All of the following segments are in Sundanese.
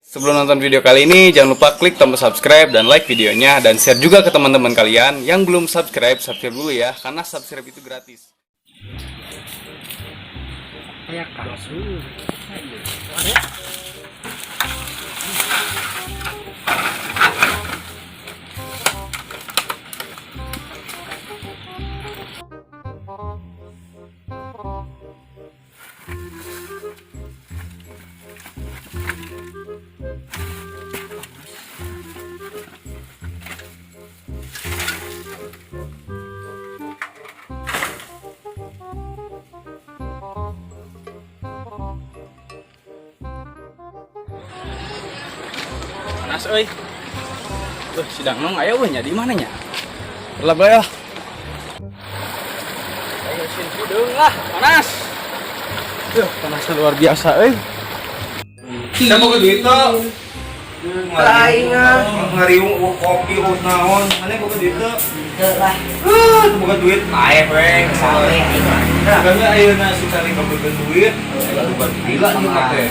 Sebelum nonton video kali ini, jangan lupa klik tombol subscribe dan like videonya dan share juga ke teman-teman kalian yang belum subscribe, subscribe dulu ya, karena subscribe itu gratis. Kayak kasur. Panas euy. Tuh, sidang nong aya euy nya, di mana nya? Lah bae lah. Ayo sin hideung lah, panas. Tuh, panasnya luar biasa euy. Saya mau ke duit tuh. Aing ah. Ngariung kopi naon. Mana boga duit tuh? Teu lah. Boga duit paeh we. Sawe aing mah. Karena ayeuna si cari boga duit. Boga gila ieu mah teh.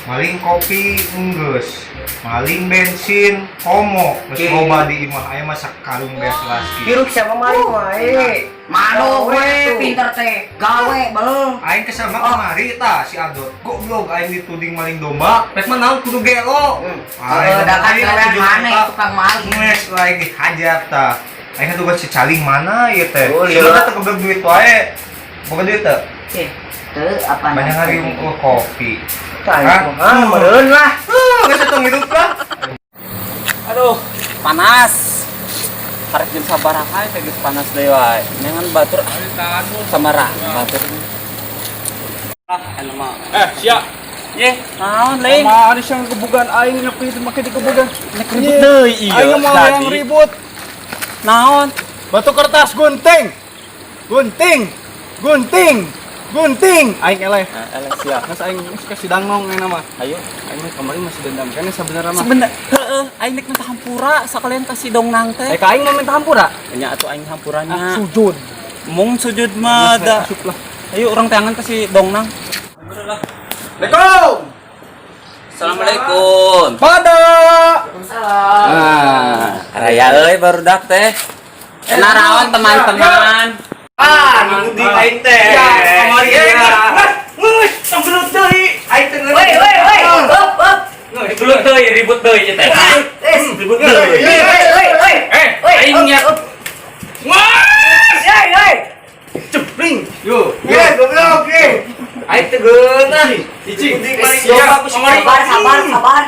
Maling kopi enggeus, maling bensin komo, geus loba di imah aya mah sakarung beas laski. Hirup siapa maling wae. Mano Gawe we tuh. Pinter teh, gawe belum. Aing kesama kamari tah si Adot. Goblok, aing dituding maling domba, rek mah naon kudu gelo. Aing aing kan tujuh mana juta. Tukang maling. Nges lagi dihajar tah. Aing tuh si caling mana ieu teh? Oh, Si iya. teh kebeleg duit wae. Boga duit teh? Eh, teu apa? Banyak hari kopi. Tah aing mah meureun lah. Geus tong hidup lah. Aduh, panas. Karek jeung sabaraha teh geus panas deui wae. Nengan batur samara batur. Ah, anu mah. Eh, siap. Ye, naon leuy? Sama ada yang kebugan aing nyepi itu make di kebugan. Nek ribut deui ieu. Aing mau yang tadi. ribut. Naon? Batu kertas gunting. Gunting. Gunting. Gunting. Aing eleh. Eh, eleh siap. Mas aing geus ka sidang nong aing mah. Ayo. Aing mah kemarin masih dendam kan sebenarnya mah. Sebener, heeh, aing nek minta hampura sakalian ka si dongnang Eh teh. ka aing mah minta hampura. Nya atuh aing hampuranya. Ah, sujud. Mung sujud mah da. Asup lah. Ayo urang teangan ka si dongnang. Assalamualaikum. Assalamualaikum. Pada. Waalaikumsalam. Nah, Raya euy barudak teh. Naraon teman-teman. Ah, nunggu di aing teh. Ya, kamari ya. Geus, tong gelut deui. Aing teh Woi woi woi. Up up. Ribut deui, ribut deui ieu teh. Eh, Ribut deui. woi woi woi. Eh, Woi, aing up, nya. up. Wah, Woi woi. jebling. Yo, Ye, goblok ye. Aing teh geunah. Icing. Dituding maling Siap, domba ku si kamari. Sabar sabar sabar.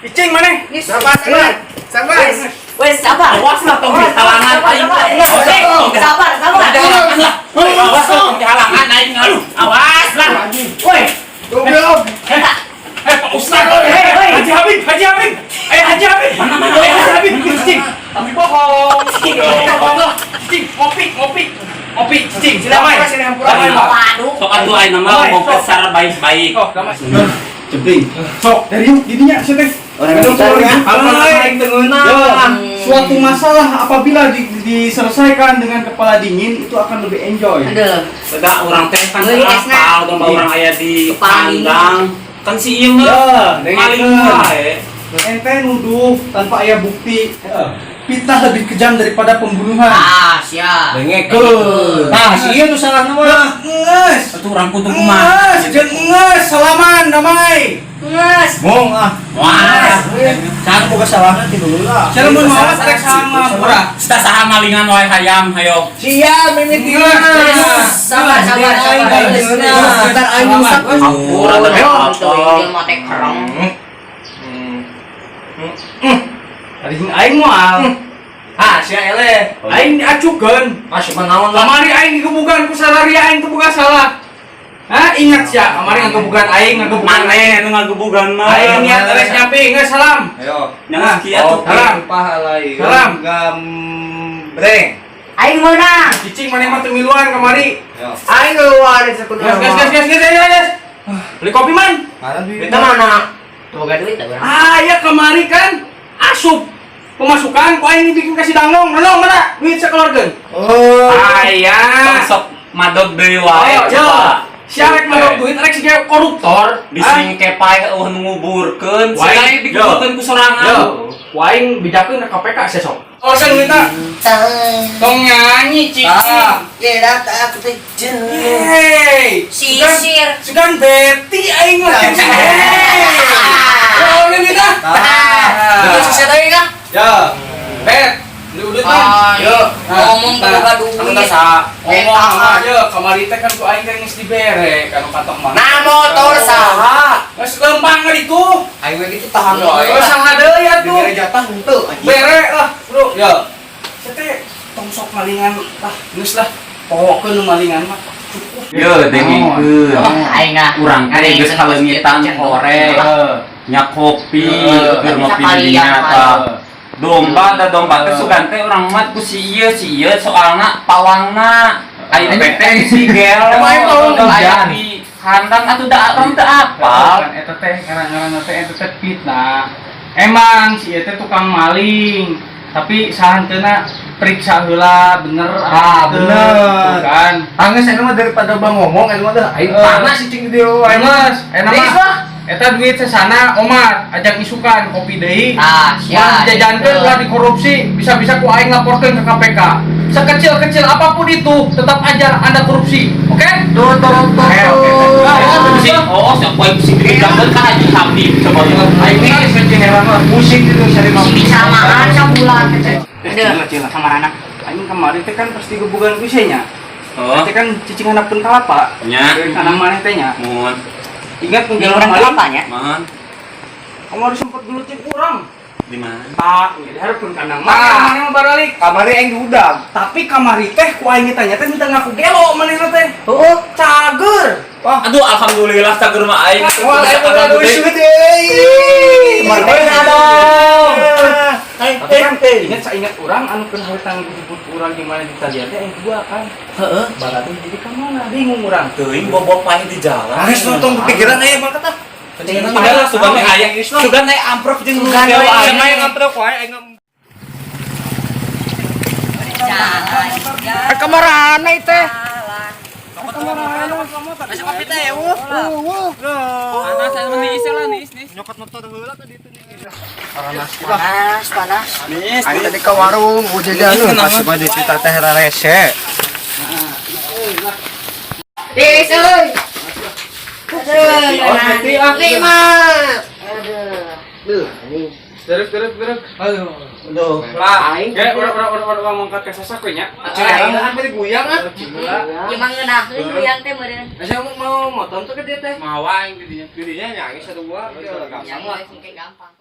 Icing maneh. Sabar sabar. Sabar. Wes wes sabar. Awas lah tong dihalangan aing. Sabar sabar. Awas lah tong dihalangan aing. Aduh, awas lah. Woi. Goblok. Eh, Pak Ustaz. Eh, Haji Habib, Haji Habib. Eh, Haji Habib. Mana mana? Eh, Haji Habib, Icing. Tapi bohong. Bohong lah. Icing, ngopi, ngopi. Ngopi, Icing, damai. Damai, Pak. Waduh. Sok atuh aing mah ngomong secara baik-baik. Sok, damai. Jebling. Sok, dari yuk didinya sih teh. Orang Minum pintar, keluar ya. ya. Aing teh ngeunah. Ya, suatu masalah apabila diselesaikan dengan kepala dingin itu akan lebih enjoy. Aduh. Beda urang teh kan Euy, esna. apal domba urang aya di Kepala dingin. kandang. Kan si ieu mah Ya, maling dengekeun. wae. Ente nuduh tanpa aya bukti. Fitnah lebih kejam daripada pembunuhan. Ah, siap. Dengekeun. Nah, si ieu nu salahna mah. Nges. Atuh urang kudu kumaha? Nges, jeung nges, salaman damai. Nges. Mong ah. Wah. Saha boga salahna ti dulu lah. Siapa mun maot rek sama hampura. Sita saha malingan wae hayam hayo. Siap mimiti. Sabar sabar sabar. Bentar aing rusak. Hampura teh Ayo, apa? mah teh kereng. Ari jeung aing moal. Ah, sia eleh. Aing diacukeun. Ah, si naon lah. Kamari aing digebugan ku salaria aing teu boga salah. Hah, ingat sia, kamari ngagebugan aing, ngagebugan aing. Maneh nu ngagebugan mah. Aing niat rek nyapi, geus salam. Ayo. Nyawas kieu atuh. Salam. Pahala ieu. Salam. Gambreng. Aing meunang. Cicing maneh mah teu miluan kamari. Ayo. Aing keluar sakudu. Gas gas gas gas gas gas. Gas. Beli kopi man. Mana duit? Kita mana? Boga duit tak urang. Ah, ya kamari kan asup pemasukan ku aing dibikin kasih danglong. Danglong mana? Duit sakeluargeun. Oh. Aya. Sok madog deui wae. Ayo, yo. Si arek manuk duit arek siga koruptor. Disingke paeh eueuh nu nguburkeun, Wah, sia dikuburkeun ku sorangan. Yo, waing bejakeun ka KPK sesok. Oh, sen minta. Tong nyanyi, Cicing. Kira tak aku teh jenuh. Hey, Sisir. Sugan Betty aing mah. Hey. Oh, ini minta. Betul sisir lagi kah? Ya. Bet, lu udah kan? Yo, ngomong boga duit. Ngomong sama aja, kamari teh kan ku aing teh geus dibere kanu kantong mah. Nah motor saha? Geus lempang kan itu. Aing we gitu tahan wae. Oh, saha deui atuh. Dibere jatah henteu anjing. Bere lah, bro. Ya. Saya teh tong sok malingan lah, geus lah. Pohokeun nu malingan mah. Cukup. Yo, dengengkeun. Aing ah. Urang teh geus kaleungitan hore. Nya kopi, keur ngopi di dinya tah. Domba da domba teh sugan teh urang mah ku si ieu soalna pawangna. Aing teh si gelo. Emang aing Aya di kandang atuh da urang teu apal. Kan eta teh ngaran-ngaran teh eta teh fitnah. Emang si ieu teh tukang maling, tapi sahanteuna periksa heula bener Ah, teu, bener. gitu kan. Tangis eta mah daripada bang ngomong eta mah dah aing panas si cing di dieu aing mah. Geus, enak mah. Eta duit sesana Omar ajak isukan kopi deui. Ah, Ulah siap. dijajankeun, ulah dikorupsi, bisa-bisa ku aing laporkeun ke KPK. Sekecil-kecil apapun itu, tetap aja Anda korupsi. Oke? Tuh tuh tuh. Oke, oke. Si, oh, si aku sing dibejakeun ka Haji Habib coba. Aing mah geus heran mah pusing gitu cari mah. Si bisa makan sabulan. Aduh, Cila. sama anak. Aing kemarin teh kan pasti gebugan ku nya. Oh, Teh kan cicing handapkeun kalapa. nya. Karena maneh teh nya. Mun, Ingat Ini ngegelor orang maling. kelapanya. man, Kamu harus sempet gelutin urang. di mana? Tak, jadi hareupeun kandang Ah. mana maneh mah baralik. Kamari aing diudag. Tapi kamari teh ku aing tanya teh minta ngaku gelo manehna teh. Heeh. Cager. Wah, Aduh, alhamdulillah cager mah aing. wah aing udah duit euy. Merdeka dong. Tapi kan ingat saingat urang anu keur harita ngejebut urang di mana di talian teh aing dua kan. Heeh. Baladung jadi ka mana? Bingung urang. Teuing bobo paeh di jalan. Aris nonton kepikiran aya mah kata. Udah lah, sugan teh aya. Sugan teh amprok jeung nu Sugan gelo we. aing. Aing ngamprok wae aing Jalan. Kamarana teh? Asa kopi teh eueuh. Panas aya mah niis lah, niis, niis. Nyokot motor heula tadi itu nih. Panas, panas. Niis. Aing tadi ke warung ujajan lu pas mah dicerita teh rarese. Tis, euy. Aduh, lima. Aduh. Aduh, Terus terus terus. Aduh. Aduh. Lah, ya urang mangkat ke sasak we nya. Aing hampir guyang ah. Ieu mah ngeunaheun huyang teh meureun. Asa mau motor tuh ke dia teh. Mawa aing di dinya. Dirinya nyanyi satu gua. Ya geus engke gampang.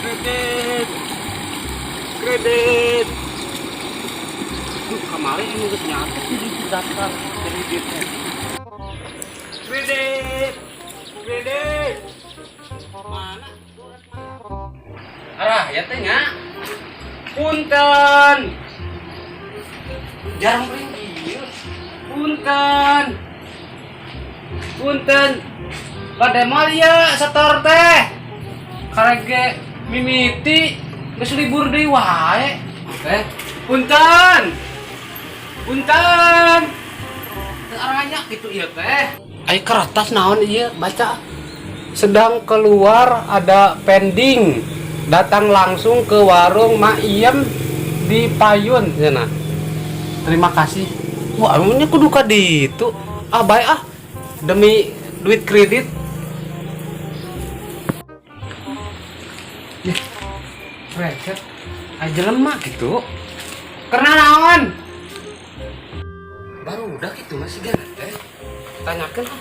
Kredit. Kredit. Duh, kemarin ini geus nyatet di daftar kreditnya. Kredit. Kredit. Mana? Arah, ya teh nya. Punten. Jarang ieu. Punten. Punten. Bade moal ieu setor teh. Karege mimiti geus libur deui wae. Teh, punten. Punten. Teu aranya kitu ieu teh. Ai kertas naon ieu baca. Sedang keluar ada pending. Datang langsung ke warung Mak Iem di Payun cenah. Terima kasih. Wah, emangnya kudu ka ditu. Ah, bae ah. Demi duit kredit. Ih, Recet. Aja lemah gitu. Karena naon? Baru udah gitu masih gak teh. Tanyakeun ah.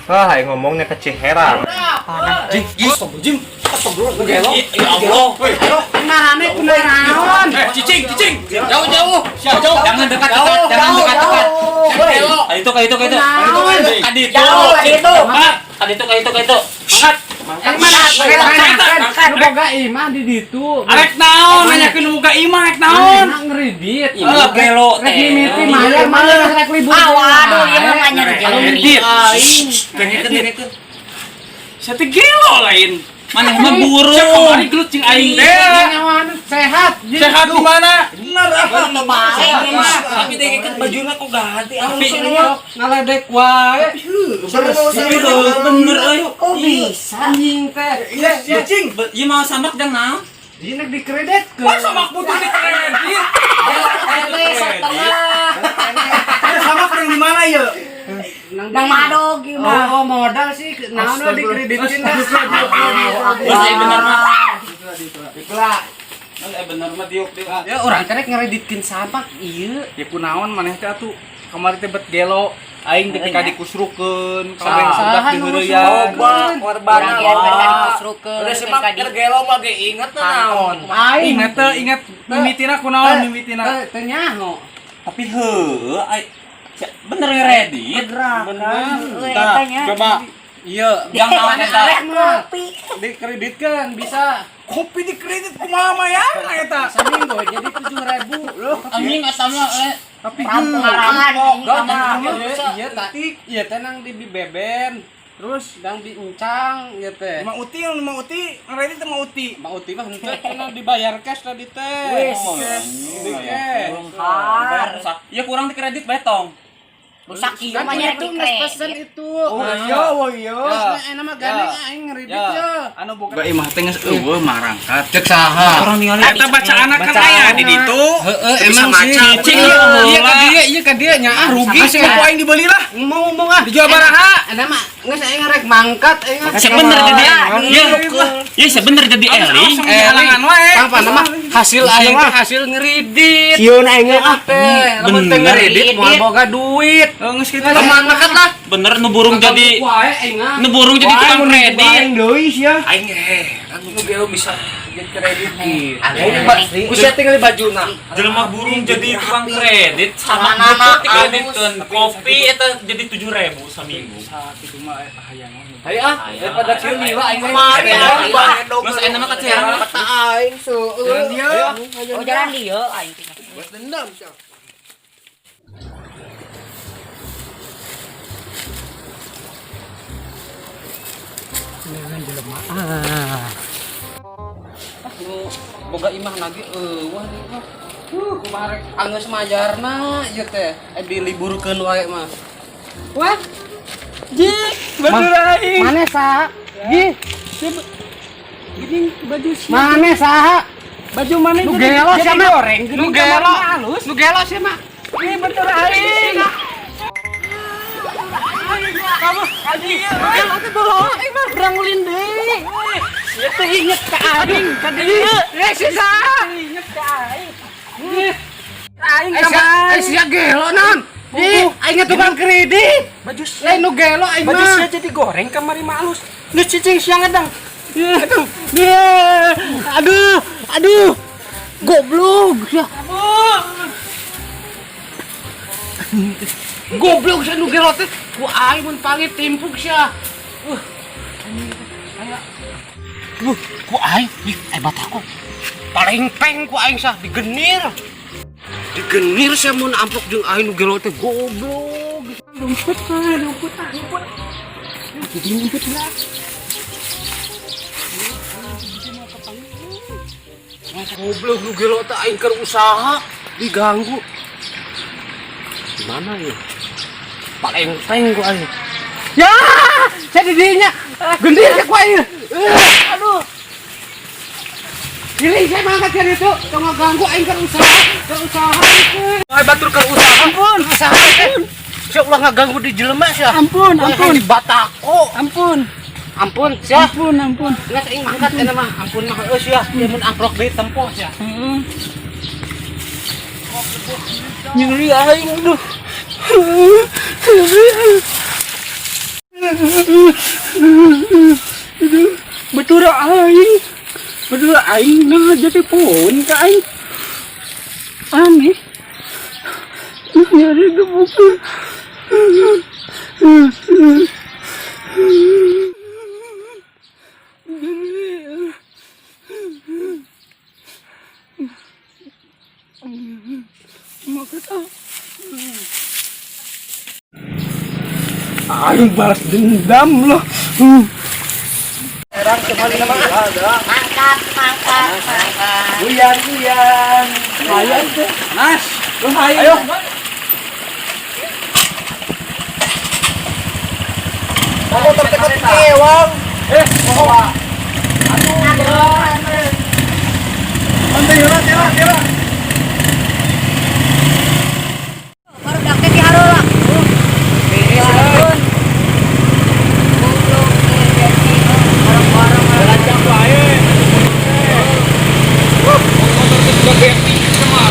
Wah, aing ngomongnya ke Ciherang. Jing, jing, astagfirullah, gelo. Ya Allah. Kenarane kunaon? Eh, cicing, cicing. Jauh, jauh. Siap, jauh. Jangan dekat-dekat, jangan dekat-dekat. Gelo. Ka ditu, ka ditu, ka ditu. Ka ditu. Jauh, ka ditu. Mangkat. Ka ditu, ka ditu, ka ditu. Mangkat. Mangkat. Nu boga imah di ditu. Arek naon nanyakeun nu boga imah rek naon? Manehna ngeridit. Imah gelo Rek teh. mimiti mayar mana rek libur. Ah, waduh, ieu mah manya Kredit. Aing. Dengekeun, dengekeun. Saya teh gelo lain. Maneh mah burung. Saya kamari gelut jeung aing teh. Nyawa sehat. Sehat di mana? Bae mah. Tapi deh kan bajunya kok ganti. Tapi Ngaledek wae. Bersih bener euy. Kok bisa? Anjing teh. Iya, cing. Ieu mau samak jang naon? Ini dikredit ke. Masa mak butuh di kredit? Setengah. Sama yang di mana ya? Nang madog ieu mah. Oh, modal sih. Naon we dikreditin dah. Geus aya bener mah. Itulah. Geus aya bener mah diuk diuk. Ya urang teh rek ngreditkeun samak ieu. Ya kunaon maneh teh atuh kamari teh bet gelo aing teh ka dikusrukeun kabeh Saha budak nu diheureuyan. ngusrukeun? Korban Urang ge mereka dikusrukeun. Udah sih mah keur gelo mah ge inget naon. Aing Ingat teh ingat mimitina kunaon mimitina. Teu nyaho. Tapi heueuh ai bener ngeredit. Bener. Tah, coba Iya, jang naon eta? Kopi. Dikreditkan bisa. Kopi di kredit kumaha mah ya eta. Saminggu jadi 7.000 loh. Anjing eta mah Tapi Rampok. Iya, tak. Iya teh nang di Beben, terus nang di Encang ieu teh. Mang Uti, Mang Uti, ngeredit teh Mang Uti. Mang Uti mah henteu cenah dibayar cash tadi teh. Wis. Di cash. Rusak. Ya kurang di kredit bae tong. Rusak ieu Kan mah nyari itu geus pesen itu. Oh iya, oh iya. Geus enak mah gandeng aing ngeredit ya. Anu bukan imah teh geus eueuh marangkat. Cek saha? Orang ningali Eta bacaan kan aya di ditu. Heeh, emang sih. Cicing, Iya ka dia, iya ka dia nya ah rugi sih. Ku aing dibeli lah. Mau ngomong ah. Dijual baraha. Enak mah geus aing rek mangkat aing. Sebener jadi ya, ya sebener jadi eling. Langsung dihalangan wae. Pang pan mah hasil aing teh hasil ngeridit. Sieun aing ah. Teh, lamun teh Bener. ngeridit moal boga duit. Geus kitu Teman makan lah. Bener nu burung jadi Wae aing ah. nu burung jadi tukang kredit. Aing deui sia. Aing heran nu gelo bisa Jadi kredit gitu. Aneh. Ku sia tinggal bajuna. Jelema burung jadi tukang kredit sama Sama butut dikreditkeun. Kopi eta jadi 7.000 saminggu. Kitu mah hayang. Hayu ah, daripada kieu lila aing mah. Kemari aing bandong. Geus enak mah kaceran. Kata aing seueur. Oh jalan dieu aing teh. Dendam sia. Ah. Nu boga imah lagi eueuh nih mah. Kumaha rek anggeus majarna ieu teh diliburkeun wae mah. Wah. Ji, Bener aing. Mana saha? Ji. Gini baju si. Mana saha? Baju mana Nu gelo sia mah. Nu gelo. Halus. Nu gelo sia mah. Ini bener aing. Kamu aji. Gelo teh bawa aing mah berangulin deui. Ieu teh inget ka aing ka dieu. Eh si saha? Inget ka aing. Aing Eh sia gelo non. Ji, aing tukang kredit. Baju Lain nu gelo aing baju mah. sia jadi goreng kamari mah halus. Nu cicing siang edang. Aduh, aduh, aduh, goblok ya. Goblok sia nu gelo teh. Ku aing mun panggil timpuk sia. Aya. Ku aing, ih, eh batako. Paling peng ku aing sah digenir. Digenir sia mun amplok jeung aing nu gelo teh goblok. Rumput mah, rumput ah, rumput. Jadi rumput lah. Goblok nu gelo teh aing keur usaha diganggu. Gimana ya? Paling peng ku aing. Ya, saya didinya. Gendir ku aing. Aduh. Gili saya mangkat kan itu, tong ganggu aing keur usaha itu. Ai batur keur usaha. Ampun, usaha teh. Sia ulah ngaganggu di jelema sia. Ampun, Ulah ampun. di batako. Ampun, Ampun, sia. ampun, ampun. Geus aing mangkat eta mah. Ampun mah heueuh sia. Ieu mun amplok deui tempo sia. Nyeri aing aduh. Aduh, betul aing. Betul aing nah jadi pohon ka aing. Aneh. Nyeri gebukan. Aing balas dendam loh. Mangkat, mangkat, mangkat. Guyan guyan. Lumayan teh. Nas. Ayo. Motor teh kewang. Eh, bawa. Santai heula, tela, tela. Baru dak teh dihareula. Dihareun. Goblok bensin barang-barang. Lancar wae. Motor teh juga bensin sama.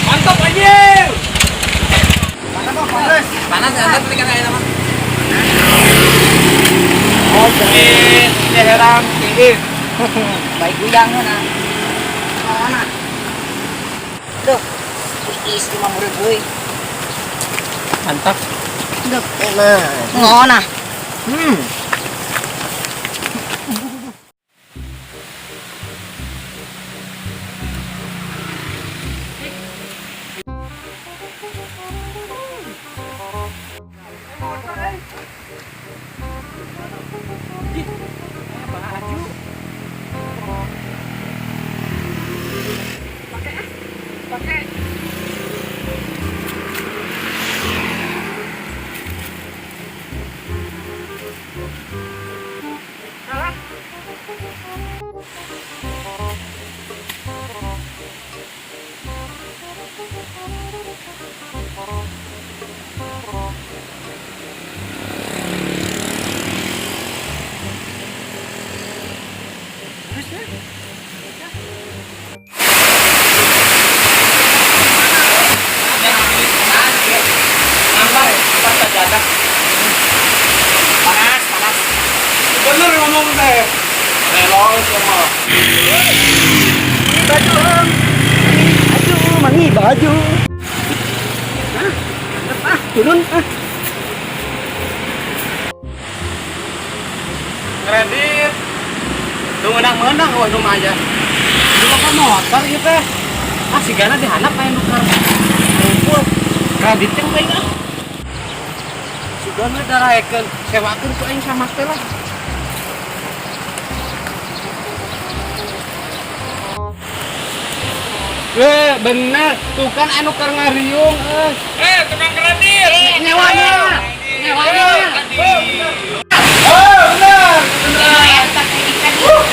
Mantap anjir. Panas ya, tapi kan enak mah. Oke, ini herang tinggi. Baik guyang na. Mana? Duh. Iis lima murid euy. Mantap. Duh. Ngona. Panas, panas. Bener ngomong teh. Relong sama. Baju om. Aduh, mangi baju. Ah, turun ah. Kredit. Lu menang-menang wah nu aja. Lu apa motor ieu teh? Ah sigana dihandap aya nu keur ngumpul. Kredit teh aing ah. Sugana daraekeun, sewakeun ku aing sama teh lah. Eh, bener, tuh kan anu keur ngariung euy. Eh, tukang kredit. Nyewanya. Nyewanya. Oh, bener. Eta kredit kredit.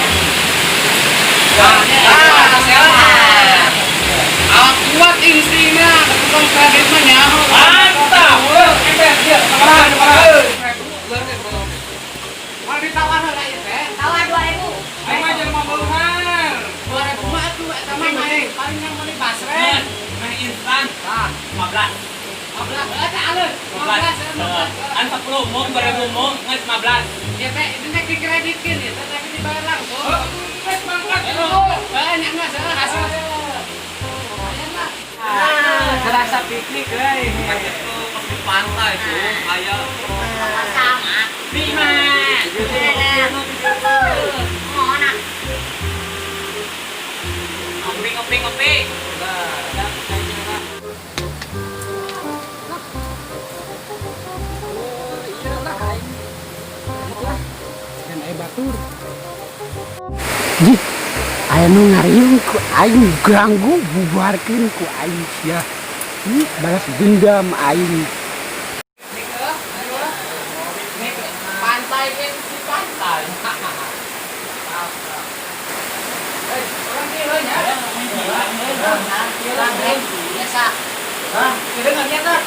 Ah, kuat intinya, tukang kredit mah nyaho. Mantap. Ember dia. Sabaraha, sabaraha. Mal ditawar heula ieu teh. Tawar 2000. Aing mah jelema beunghar. 2000 mah atuh eta mah main paling yang meuli basreng. Meh instan. Tah, 15. 15 heuh teh alus. 15. 15. An 10 umum, 2000 umum, geus 15. Ieu teh itu teh dikreditkeun ieu teh tapi dibayar langsung. Geus mangkat. Heeh, nya geus heuh hasil. Lumayan lah. Serasa piknik euy. Pas di pantai tuh, aya Sama. Bima. Ngona. Ngopi ngopi ngopi. Kan aya batur. Jih, aya nu ngariung ku aing ganggu bubarkeun ku aing sia. Ih, balas dendam aing. Pantai kan si pantai. Eh, orang kieu nya. Biasa. Hah, kedengar nya tah?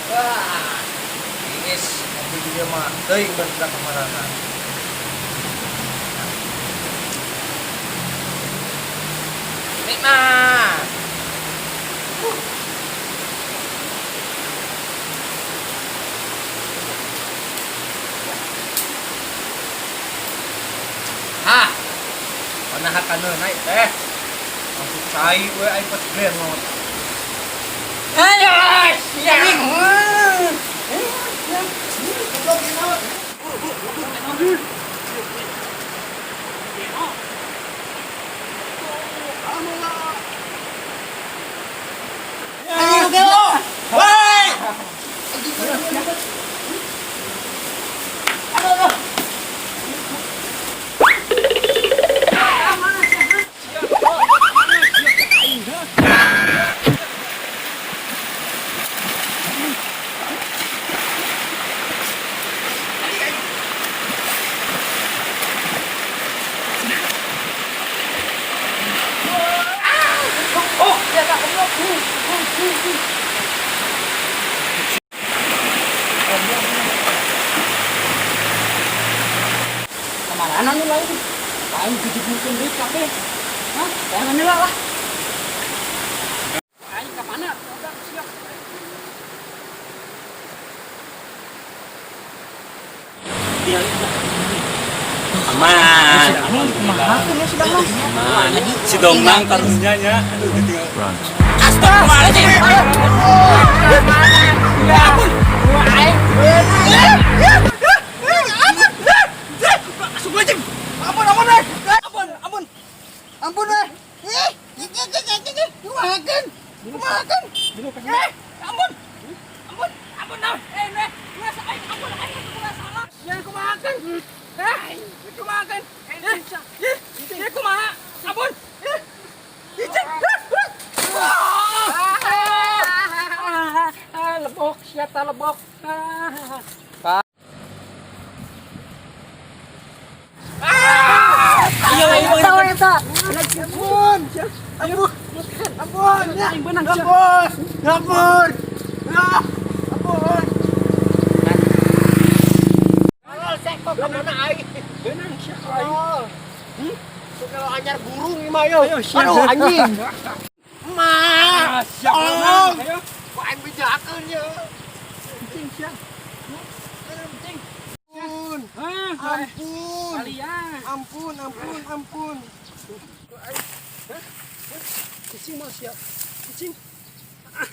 Wah, iis ngopi juga mah teuing bergerak kemana. Nikmat. Hah, mana hakana naik teh? Langsung cai we aing pas genot. Ayo, siang. Anak nu lain. Aing gejigkeun deui kabeh. Hah? Tayangan heula lah. Aing ka mana? Udah siap. Aman. Kumaha tuh ya sudah mah. Aman. Si Dongnang karunya nya. Aduh ditinggal. Astagfirullahaladzim. Ya ampun. Astagfirullahaladzim. Ampun, ampun, eh. Ampun, ampun. Ampun, eh. Ih, ih, ih, ih, ih, ih. Kumahakeun? Kumahakeun? Eh, ampun. Ampun, ampun, ah. Eh, eh, geus aing ampun, aing kumaha salah. Ya kumahakeun? Eh, kumahakeun? Eh, ih, ih, kumaha? Ampun. Eh, icing. Ah, lebok, siapa lebok? Ah. Eta we eta. Ampun. Ampun. Ampun. Aing beunang sia. Ampun. Ampun. Ah, ampun. Tolol seko ka mana aing? Beunang sia. Tolol. Kalau anyar burung ieu mah yo. Ayo, sia. Aduh anjing. Emak. Ah, siap Tolong. beunang. Ayo. Ku aing bejakeun ye. Cing sia. Ampun. Ah, Ampun. kalian. Ampun, ampun, ampun. Kucing mah sia. Kucing. Ah,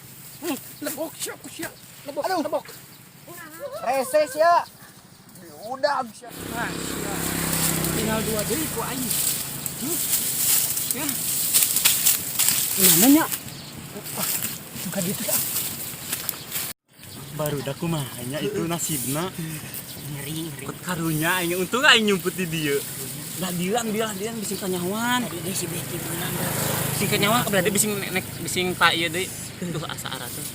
lebok sia ku sia. Lebok, Aduh. lebok. Rese sia. Diudag sia. Ah, sia. Tinggal dua deui ku aing. Ya. Mana nya? Ah, buka gitu ah. Baru dah kumaha nya itu nasibna. Ngeri ngeri. Karunya aing untung aing nyumput di dieu. Lah dilang dilang dilang bising kanyawan. Tadi dia si Becky beunang. Bising kanyawan kebelah dia bising nek bising pak ieu deui. Tuh asa arah tuh.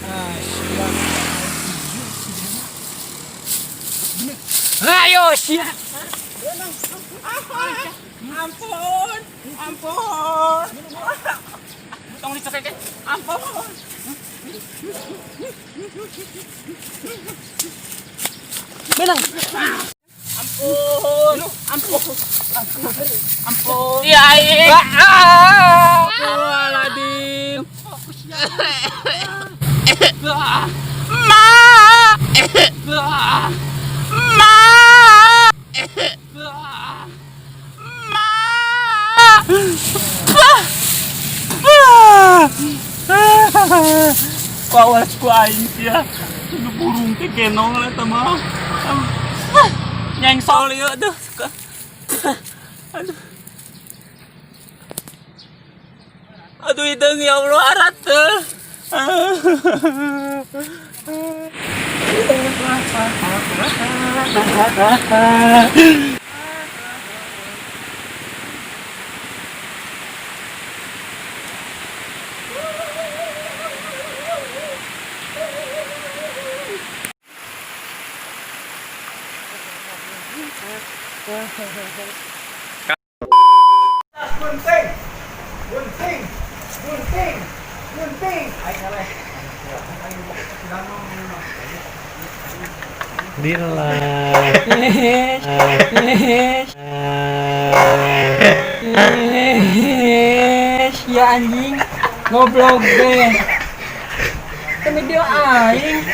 Ah, sia. Bener. Ayo sia. Ampun. Ampun. Tong dicekek. Ampun. Benang. Ampun. Ampun. Ampun. Iya aing. Astagfirullahaladzim. Ma. Ma. Ma. Kawas ku aing sia. Nu burung teh kenong lah teh mah. Nyengsol ieu aduh. Aduh. Aduh hideung ya Allah arat teh. Gunting. Gunting. Gunting. Gunting. Aing eleh. Ya anjing. Goblok deh. Kan video aing.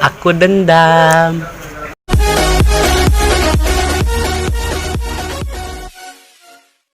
Aku dendam.